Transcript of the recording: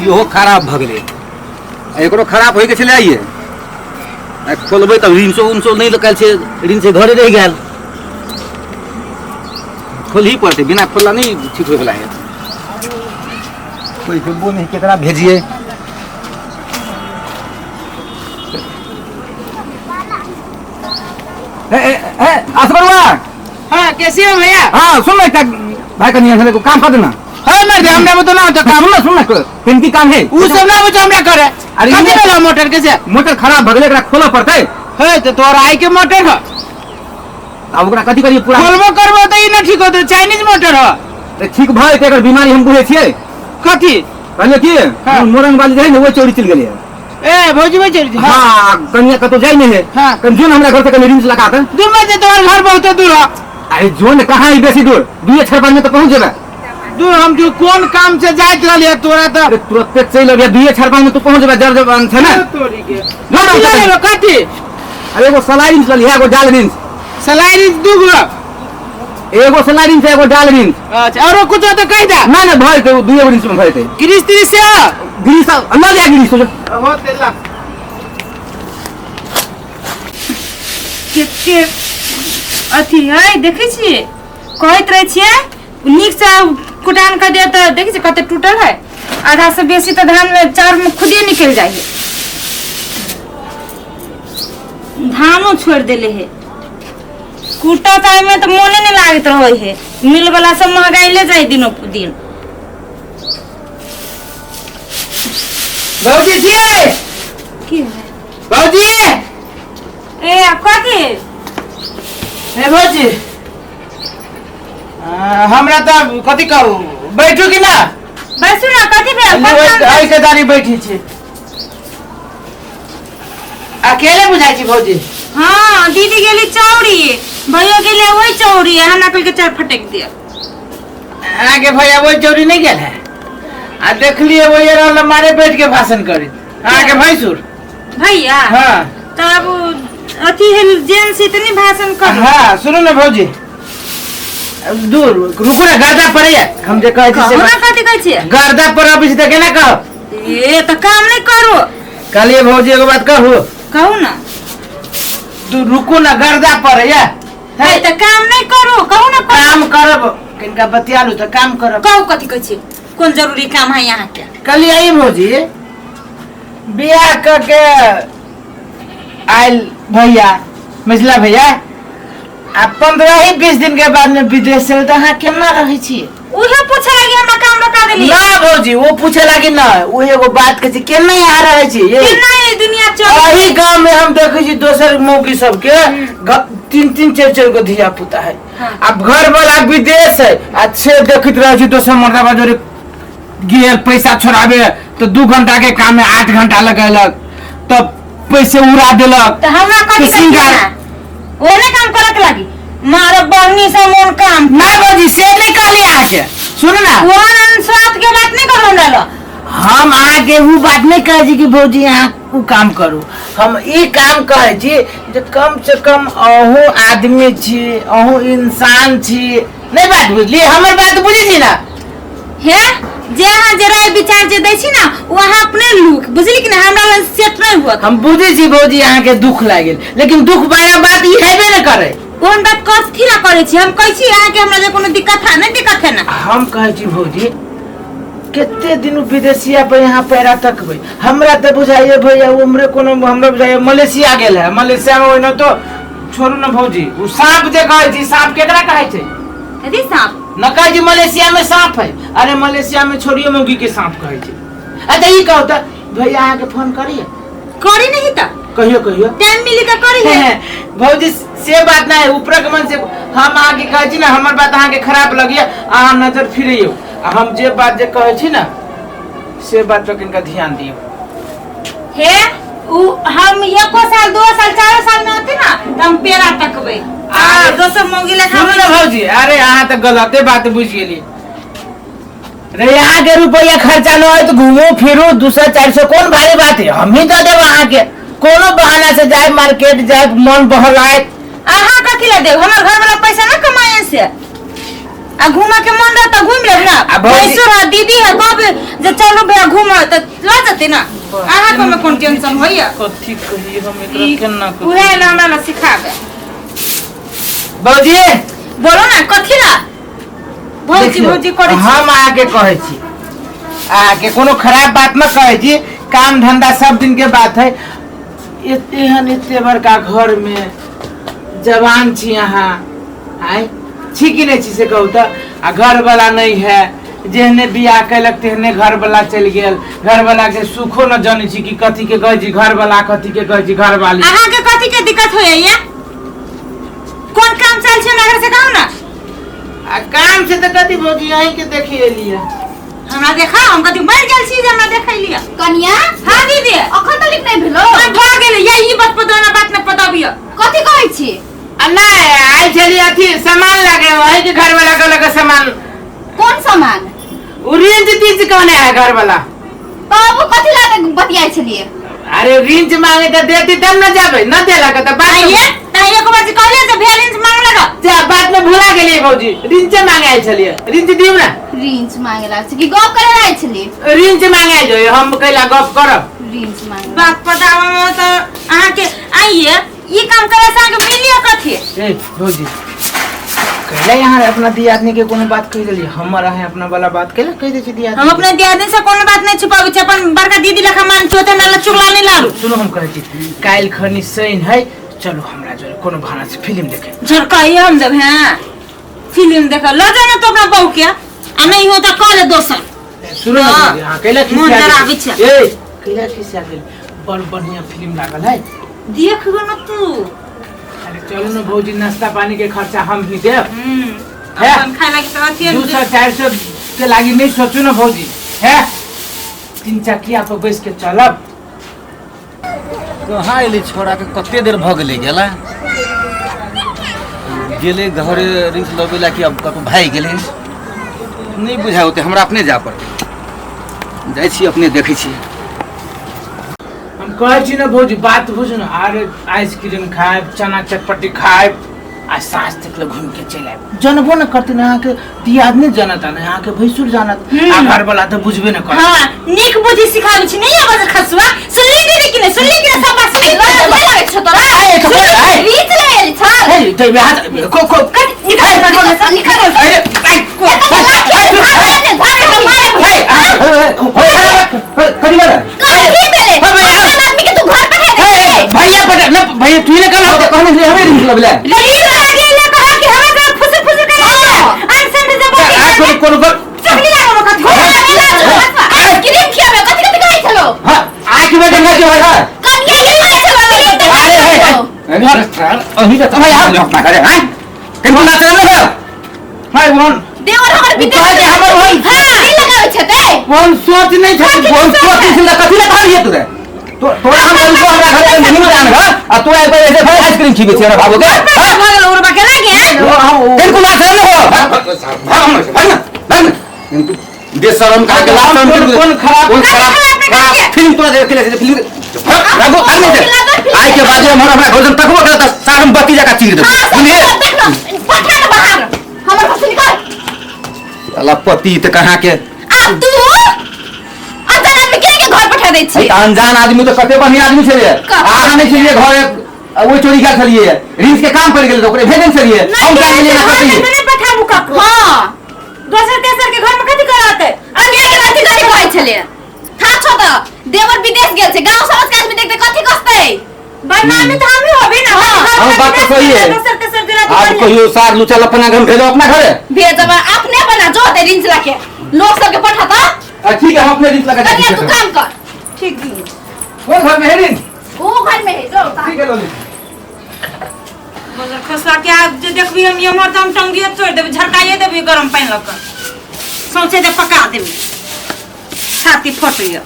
इहो खराब भऽ गेलै आ एकरो खराब होइके छलै आइए। आ खोलबै तब रिंचो उंचो नहि निकल छै, रिंच घरे रहि गेल। खोलही पड़तै, बिना खोलला नहि ठीक होइवला है। कोइ हेबो नहि, केकरा भेजिए? ए ए ए असगरुआ। हाँ, कैसे हो भैया? हाँ, सुन ना, एकटा भाई कनिया से काम कर देना। हाँ, मर दे, हमरा तो ना होता काम। सुन ना, सुन ना, किनकी काम है? उ सब ना बचा हमरा करे। अरे कथी ई- भेलो मोटर के से? मोटर खराब भगले, एकरा खोलऽ पड़तै। है तो तोर आई के मोटर ह। आब ओकरा कथी करिए पूरा? खोलबो करबो त ई ना ठीक होतो, चाइनीज मोटर ह। तऽ ठीक भऽ जेतै, एकर बीमारी हम बुझै छियै। कथी? कहलियै की? हाँ। मोरंग वाली रहै ने, ओहि चोरी चलि गेलै। ए भौजी में चोरी? हाँ, कनिया कतौ जाइ नहि है। हाँ। कनि जो ने हमरा घर से कनि रिंच लगा के। दूर में जे तोहर घर बहुत दूर ह। अरे जो ने, कहाँ है बेसी दूर, दुए छड़ में तो पहुंच जेबे। दूर हम जो कोन काम से जाइत रहलियै तोरा त। अरे तुरंते चलि अबिया, दुए छड़ में तो पहुंच जेबे, जर जब छै ने। तोरी के। जो ने। कथी लेबै कथी? अरे एगो सलाई रिंच ललिहे, एगो डाल रिंच। सलाई रिंच दू गो? एगो सलाई रिंच, एगो डाल रिंच। अच्छा, औरो कुछ तो कहि दे। ना ना, भऽ जेतै, दुए गो रिंच में भऽ जेतै। गिरीश तिरीश से गिरीश लऽ जा, गिरीश जो। हो तेला। कते अथी है, देखै छियै, कहैत रहै छियै नीकसँ कुटान कऽ दिअ तऽ देखै छियै कते टूटल है। आधा से बेसी तऽ धान में चाउर में खुदे निकलि जाइ है। धानो छोड़ि देले है। कूटऽ तऽ एहिमे तऽ मोने नहि लागैत रहै है। मिल वाला सब महगाइले जाइ दिनो दिन। भौजी छियै? की है? भौजी। ए कथी? हे भौजी, हमरा तऽ कथी कहू, बैठू कि ना? बैसू ना, कथी भेल? कोन काम? एहि के दारी बैठी छी, अकेले बुझाइ छी भौजी। हाँ, दीदी गेली चौरी, भैया गेले वही चौरी, हमरा कल के चार फटक दिया। अहाँके भैया वही चौरी नहीं गेल है? आ देखलिए वही रहल मारे बैठ के भाषण करी अहाँके भैंसुर। भैया? हाँ। तब अथी है जेंट्स इतनी भाषण कर। हाँ, सुनू ने भौजी, दूर रुकू ने, गर्दा पड़ैया, हम जे कहै छी से। कहू ना, कथी कहै छियै? गर्दा पर अबै छी तऽ केना कहब? ए तऽ काम नहीं करू। कहलिए भौजी, एगो बात कहू? कहू ना। तू रुकू ना, गर्दा पड़ैया। है तऽ काम नहीं करू, कहू ना। काम करब, किनका बतियालू तऽ काम करब। कहू, कथी कहै छियै? कोन जरूरी काम है यहाँ के? कहलिए आई भौजी, बियाह कऽ के आयल भैया, मझिला भैया, आ 15 ही 20 दिन के बाद में विदेश से, तऽ अहाँ केना रहै छियै? उहे पूछे लागी हमरा काम रोका देली? ना भौजी, वो पूछे लागी ना, वो एगो बात कहै छै, केना यहाँ रहै छी ये? केना ई दुनिया चल? एही गांव में हम देखै छी दोसर मौगी सबके तीन तीन चारि चारि गो धिया पुता है। हाँ। आ घर वाला विदेश है, आ छे देखैत रहै छी दोसर मर्दबा जोरे गेल पैसा छोड़ाबे तो 2 घंटा के काम में 8 घंटा लगेलक, तब पैसे उड़ा देलक। तऽ हमरा कथी तो सिंगार- कहै ओने काम करे के लागी मारे बहनी से मोन काम। ना भौजी, से नहीं कहली अहाँके, सुनू ना। ओहन स्वाद के बात नहीं करू हमरा लग। हम अहाँके उ बात नहीं कहै छी कि भौजी अहाँ उ काम करू, हम ई काम कहै छी जे कम से कम अहूँ आदमी छी, अहूँ इंसान छी। नहीं बात बुझलियै? हमर बात बुझै छी ना? हे जे अहाँ जे राय विचार जे दै छी ना, ओ अहाँ अपने लूक बुझली कि ना, हमरा लग सेट नहीं हुआ। हम बुझै छी भौजी, अहाँके दुख लागि गेल, लेकिन दुख वाला बात ई हेबे ने करे। कोन बात कथी ला करै छी? हम कहै छी अहाँके, हमरा जे कोनो दिक्कत है नहीं, दिक्कत है ना। हम कहै छी भौजी, कते दिन विदेशिया पर यहाँ पैरा तकबै? हमरा तऽ बुझाइए भैया उम्रे कोनो, हमरा बुझाइए मलेशिया गेल है। मलेशिया में ओहिना तो छोड़ू ना भौजी, ओ सांप जे कहै छी, सांप केकरा कहै छै? कथी सांप? न कहै छी मलेशिया में सांप है? अरे मलेशिया में छोड़ियो मौगी के सांप कहै छै। अच्छा ई कहू तऽ भैया अहाँके फोन करिए? करी नहीं तऽ। कहियो कहियो टाइम मिली तऽ करी है। भौजी, से बात नहीं, ऊपर के मन से हम अहाँके कहै छी ना, हमर बात अहाँके खराब लगिए, अहाँ नजर फिरैयौ, आ हम जे बात जे कहै छी ना, से बात पर कनिका ध्यान दियौ। हे उ हम एको साल 2 साल 4 साल में होते ना तऽ हम पेड़ा तकबै आ दोसर मौगी लेखा। सुनू ना भौजी, अरे अहाँ तऽ गलते बात बुझि गेली रे। अहाँके रुपैआ खर्चा न है तऽ घूमू फिरू, 200 400 कोन भारी बात है? हमही दऽ देब अहाँके, कोनो बहाना से जाय मार्केट जाय, मन बहलायत। अहाँ कथी ला देब? हमर घर वाला पैसा ना कमाए से। आ घूमे के मन रहत त घूम लेब ना। आ भौजी- भैंसुर है, दीदी है, कहब जे चलू भैया घूमे त ल जते ना। अहाँ के में कोन टेंशन होइया? कथी कही हम एकरा केना कही? उहे ला हमरा ला सिखाबे। भौजी बोलो ना कथी ला भौजी देखियौ, भौजी करै छी? हम अहाँके कहै छी, अहाँके कोनो खराब बात न कहै छी, काम धंधा सब दिन के बात है। एहन एते बड़का घर में जवान छी अहाँ, आय छी कि नहीं छी से कहू तऽ? आ घर वाला नहीं है, जेहने बियाह कैलक तेहने घर वाला चलि गेल। घर वाला के सुखो न जानै छी कि कथी के कहै छी घर वाला, कथी के कहै छी घर वाली। अहाँ के कथी के दिक्कत होइया? कोन काम चल छै नगर से कहू ना। आ काम से तऽ कथी भौजी, अहीं के देखी एलियै। हमरा देखा हम कथी मर गेल छी जे हमरा देखै लिअ? कनिया। हाँ दीदी। अखन तक नहि भेलो? हम भऽ गेलै या ई बात पता बात न पताबिय। कथी कहै छी? आ नहीं आयल छलियै अथी सामान लागे, वही के घर वाला कहलक सामान। कोन सामान? उ रिंच तींच कहने है घर वाला। तब उ कथी लागे बतियाइ छलियै? अरे रिंच मांगे तऽ देती तब न जाबे, न देलक तऽ बात आइए त एक बार जे कहले जे भेल रिंच मांगलक। जा बात में भुला गेलियै भौजी, रिंचे मांगे आयल छलियै, रिंच दियौ ना। रिंच मांगे लाग छै कि गप करे आयल छलियै? रिंच मांगे आयल छलियै, हम कैला गप करब? रिंच मांगे बात पताबे में तऽ अहाँ के आइए ई काम करे से अहाँके मिलियो कथी? ए भौजी कैला यहाँ अपना दियादनी के कोनो बात कहि देलियै? हमर अहाँ अपना वाला बात कैला कहि दै छी दियादनी? हम अपना दियादनी से कोनो बात नहीं छुपाबै छी, अपन बड़का दीदी लेखा मान छी, ओते हमरा लग चुगला नहीं लारू। सुनो हम कहै छी काल्हि खनी शनि है, चलू हमरा जोरे कोनो भाना से फिल्म देखे। झरकाइए हम देब हैं फिल्म देखे ल जाना तो अपना बहू के, आ नहीं हो तो कह ले दोसर। सुनो ना हाँ। भौजी, हाँ कैला मोन खिसिया डराबै गेल? छै। ए कैला खिसिया गेल? बड़ बढ़िया फिल्म लागल है। देख गो न तू। अरे चलू ना भौजी, नाश्ता पानी के खर्चा हम ही देब। है? अपन खाय लागी तऽ अथिये 200-400 के लागी नहीं सोचू ना भौजी, है तीन चकिया पर बैस के चलब। कहाँ एलै छोड़ा के? कते देर भऽ गेलै गेला? गेलै घरे रिंच लबै ला कि अब कतहु भागि गेलै? नहि बुझाय ओते, हमरा अपने जाय पड़तै। जाइ छी अपने देखै छी। हम कहै छी ना भौजी, बात बुझू ना। अरे आइसक्रीम खायब, चना चटपटी खायब आ साँझ तक ले घूम के चलि आयब। जनबो न करती ना अहाँके दियादनी जानत ना अहाँके भैंसुर जानत, आ घर वाला तऽ बुझबे न करत। हाँ नीक बुद्धि सिखाबै छी नहीं आवाज खसुआ। सुनली दीदी कि नहीं सुनली कि नहीं? सब बात सुनली? लाज लागै छौ तोरा? ए, तो बोल, ए। रीच ले आयल छल। हे, तो यहाँ को को निकल निकल निकल। अरे एतऽ लाठी झाड़ झाड़ के मारे। कथी भेलै? कथी भेलै? अनजान आदमी के तू घर पर है? भैया पटा न भैया, तू ने कहला कहने छलियै हमे रिंच लबै ला। गरीब आ गेल कहा कि हमरा जरा फुसु फुसु करे अनसन जब आ कोनो कोनो गप चुगली लागो कथी? आइसक्रीम खियाबे कथी कथी कहै छलो? हाँ आँखि में गंगा के है। कनिया के कहै छलो? अरे हे अहीं के समय अपना घरे हैं कहीं ना चल रहे हाय वन देवर हमर विदेश कहै छै हमर वन। हां की लगाबै छते? वन सोच नहीं छै। फोन सोच छी कथी ले कहलियै तोरे? तो तोरा हम कहलको हमरा घरे नहीं जान घर आ तोरा एक बार ऐसे भाई आइसक्रीम खिबे छी हमरा बाबू के। भऽ गेल उड़बा के लागे हैं? बिल्कुल ना चल हो भाग भाग ना भाग ना बेशरम कहा के लाज कोन- कोन खराब- कोन खराब खराब फिल्म तोरा देख ले फिल्म भागो भाग नहीं दे। आइ के बाद हमरा हमरा घर तकबो करत त सारम बत्ती जका चीर देबो। हां बुझलियै? देख न पठा न बाहर हमर घर से निकल। अल्लाह पति त कहाँ के। आ तू अनजान आदमी के के घर पठा दै छी? है त अनजान आदमी तऽ कते बढ़िया आदमी छलियै। अहाँ नहि छलियै घरे, ओहि चोरी गेल छलियै, रिंच के काम पड़ि गेलै तऽ ओकरे भेजने छलियै। हम क्या गेलियै ना कथी नहि पठाबू ककरो। हां दोसर तेसर के घर में कथी करत? कनिया के कथी कथी कहै छलियै? था छौ त देवर विदेश गेल छै, गांव समाज के आदमी देखते कथी कसतै? बदनामी तऽ हमही होबे ना। हाँ, बात तऽ सही है। दोसर तेसर दिना आब कहियो सार लुचल अपना घर भेजो अपना घरे भेजब अपने बना जो दे रिंच लाके लोग सबके पठाता। आ, ठीक है, हम अपने रिंच लगा कनिया तू काम कर। ठीक दीदी। कोन घर में है रिंच? ओ घर में है जो। ठीक है लोली। बोलर खसुआ के आब जे देखबी हम एम्हर तऽ हम टंगिए तोड़ि देबै, झरकाइए देबै गरम पानि लऽ कऽ सौंसे दे पका देबै, छाती फटैया।